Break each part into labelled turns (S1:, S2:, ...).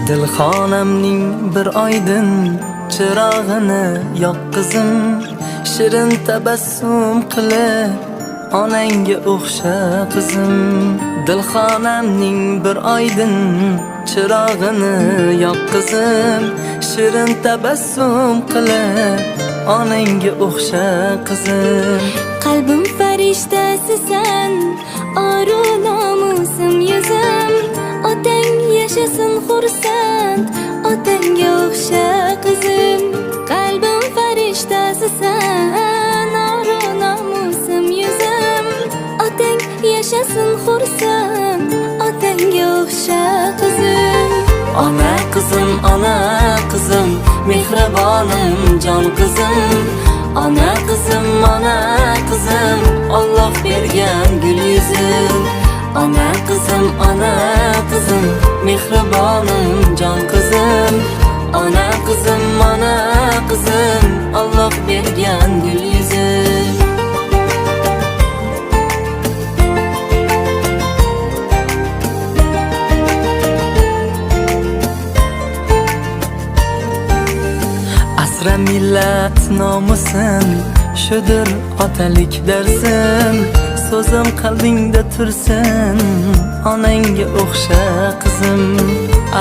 S1: Dilxonamning bir oydin chirog'ini yoq qizim, shirin tabassum qilib onangga o'xsha qizim. Dilxonamning bir oydin chirog'ini yoq qizim, shirin tabassum qilib onangga o'xsha qizim.
S2: Qalbim farishtasisan, oru nomusim yuzim. Otang yashasin xursand, otangga o'xsha qizim. Qalbim farishtasisan, oru nomusim yuzim. Otang yashasin xursand, otangga o'xsha qizim.
S1: Ona qizim, ona qizim, mehribonim jon qizim. Ona qizim, ona qizim, Alloh bergan gul yuzim. Ona qizim, ona qizim, mehribonim jon qizim. Ona qizim, ona qizim, Alloh bergan gul yuzim. Asra millat nomusin, shudur otalik darsim. So'zim qalbingda tursin, onangga o'xsha qizim.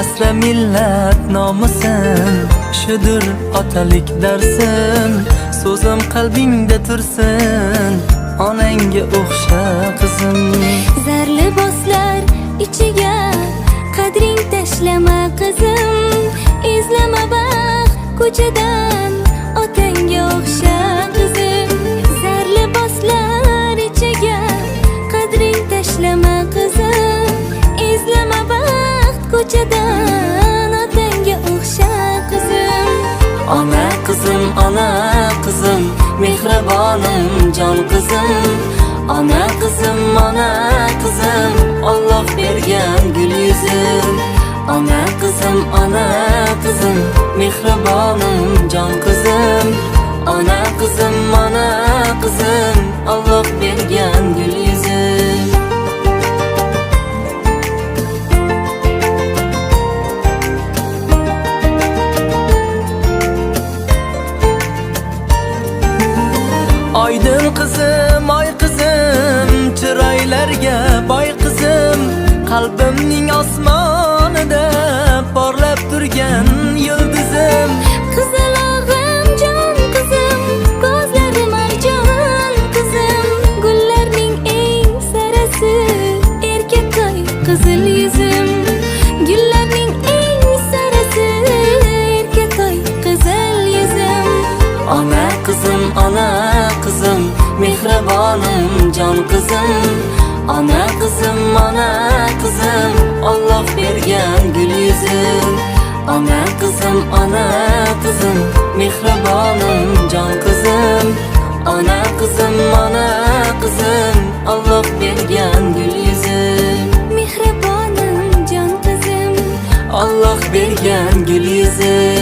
S1: Asra millat nomusin, shudur otalik darsim. So'zim qalbingda tursin, onangga o'xsha qizim.
S2: Zar liboslar ichiga qadring tashlama qizim. Izlama baxt ko'chadan, otangga o'xsha qizim. Zar liboslar ichiga qadring tashlama qizim. Izlama baxt ko'chadan, otangga o'xsha qizim.
S1: Ona qizim, ona qizim, mehribonim jon qizim. Ona qizim, ona qizim, Alloh bergan gul yuzim. Ona qizim, ona qizim, mehribonim jon qizim. Ona qizim, ona qizim, Alloh bergan gul yuzim. Oydin qizim, oy qizim, chiroylarga boy qizim. Qalbimning osmonida porlab turgan yulduzim.
S2: Qizalog'im jon qizim, ko'zlari marjon qizim. Gullarning eng sarasi, erkatoy qizil yuzim. Gullarning eng sarasi, erkatoy qizil yuzim.
S1: Ona qizim, ona qizim, mehribonim jon qizim. Ona qizim, ona qizim, Alloh bergan gul yuzim. Ona qizim, ona qizim, mehribonim jon qizim. Ona qizim, ona qizim, Alloh bergan gul yuzim.
S2: Mehribonim jon qizim,
S1: Alloh bergan gul yuzim.